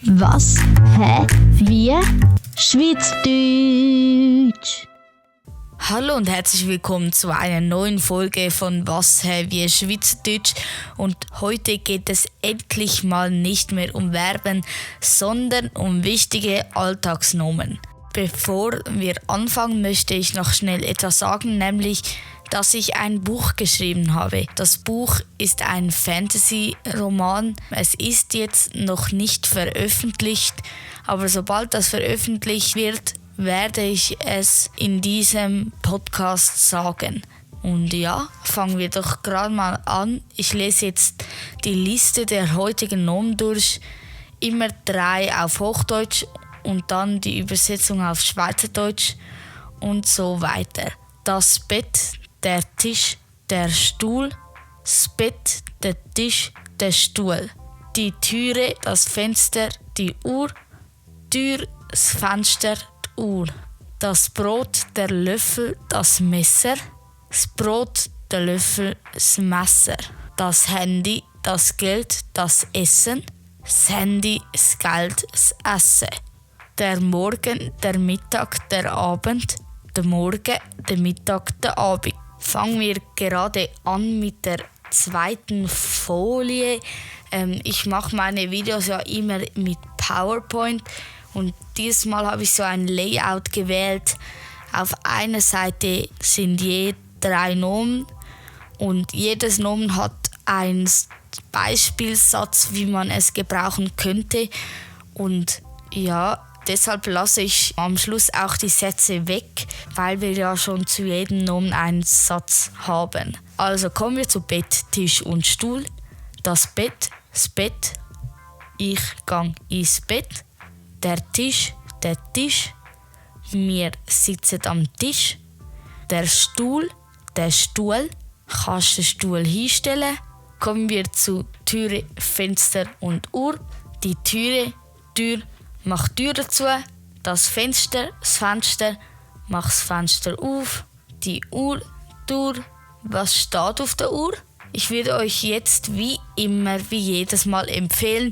Was? Hä? Wie? Schweizerdeutsch! Hallo und herzlich willkommen zu einer neuen Folge von Was, hä, wie Schweizerdeutsch. Und heute geht es endlich mal nicht mehr um Verben, sondern um wichtige Alltagsnomen. Bevor wir anfangen, möchte ich noch schnell etwas sagen, nämlich, dass ich ein Buch geschrieben habe. Das Buch ist ein Fantasy-Roman. Es ist jetzt noch nicht veröffentlicht, aber sobald das veröffentlicht wird, werde ich es in diesem Podcast sagen. Und ja, fangen wir doch gerade mal an. Ich lese jetzt die Liste der heutigen Nomen durch. Immer 3 auf Hochdeutsch und dann die Übersetzung auf Schweizerdeutsch und so weiter. Das Bett, der Tisch, der Stuhl, das Bett, der Tisch, der Stuhl. Die Türe, das Fenster, die Uhr, Tür, das Fenster, die Uhr. Das Brot, der Löffel, das Messer, das Brot, der Löffel, das Messer. Das Handy, das Geld, das Essen, das Handy, das Geld, das Essen. Der Morgen, der Mittag, der Abend, der Morgen, der Mittag, der Abend. Fangen wir gerade an mit der zweiten Folie. Ich mache meine Videos ja immer mit PowerPoint und dieses Mal habe ich so ein Layout gewählt. Auf einer Seite sind je 3 Nomen und jedes Nomen hat einen Beispielsatz, wie man es gebrauchen könnte. Und ja, deshalb lasse ich am Schluss auch die Sätze weg, weil wir ja schon zu jedem Nomen einen Satz haben. Also kommen wir zu Bett, Tisch und Stuhl. Das Bett, ich gang ins Bett. Der Tisch, wir sitzen am Tisch. Der Stuhl, kannst den Stuhl hinstellen. Kommen wir zu Türe, Fenster und Uhr. Die Tür, mach die Tür dazu. Das Fenster, mach das Fenster auf. Die Uhr, was steht auf der Uhr? Ich würde euch jetzt wie immer, wie jedes Mal empfehlen,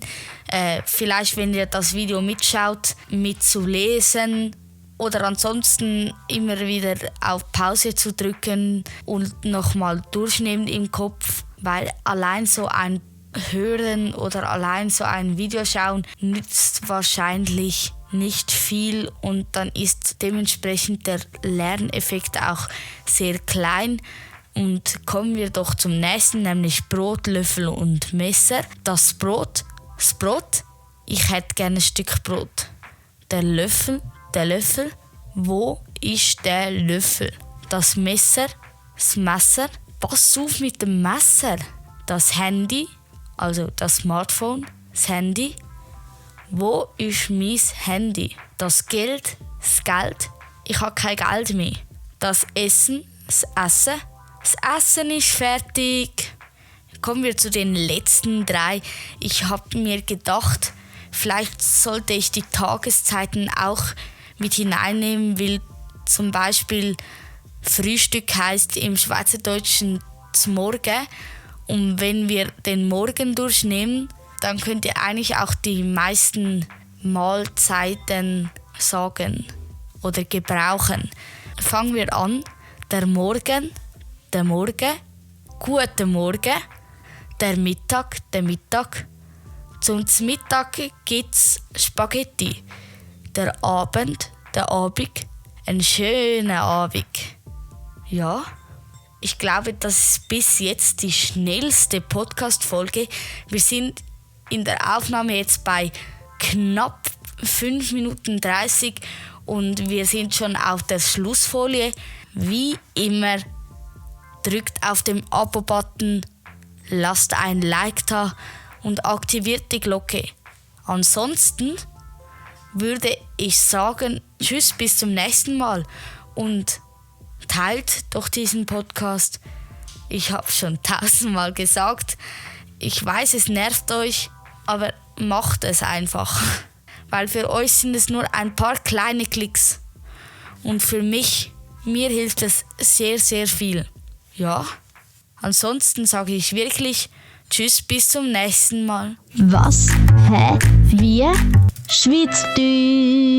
vielleicht wenn ihr das Video mitschaut, mitzulesen oder ansonsten immer wieder auf Pause zu drücken und nochmal durchnehmen im Kopf, weil allein so ein Hören oder allein so ein Video schauen nützt wahrscheinlich nicht viel und dann ist dementsprechend der Lerneffekt auch sehr klein. Und kommen wir doch zum nächsten, nämlich Brot, Löffel und Messer. Das Brot, ich hätte gerne ein Stück Brot. Der Löffel, wo ist der Löffel? Das Messer, pass auf mit dem Messer. Das Handy, also das Smartphone, das Handy. Wo ist mein Handy? Das Geld, ich habe kein Geld mehr. Das Essen, das Essen ist fertig. Kommen wir zu den letzten 3. Ich habe mir gedacht, vielleicht sollte ich die Tageszeiten auch mit hineinnehmen, weil zum Beispiel Frühstück heißt im Schweizerdeutschen Morgen. Und wenn wir den Morgen durchnehmen, dann könnt ihr eigentlich auch die meisten Mahlzeiten sagen oder gebrauchen. Fangen wir an. Der Morgen, guten Morgen. Der Mittag. Zum Mittag gibt's Spaghetti. Der Abend, ein schöner Abend. Ja, ich glaube, das ist bis jetzt die schnellste Podcast-Folge. Wir sind in der Aufnahme jetzt bei knapp 5 Minuten 30 und wir sind schon auf der Schlussfolie. Wie immer, drückt auf den Abo-Button, lasst ein Like da und aktiviert die Glocke. Ansonsten würde ich sagen, tschüss, bis zum nächsten Mal und teilt doch diesen Podcast. Ich habe schon 1000-mal gesagt. Ich weiß, es nervt euch, aber macht es einfach. Weil für euch sind es nur ein paar kleine Klicks. Und für mir hilft es sehr, sehr viel. Ja, ansonsten sage ich wirklich Tschüss, bis zum nächsten Mal. Was? Hä? Wie? Schweizerdeutsch.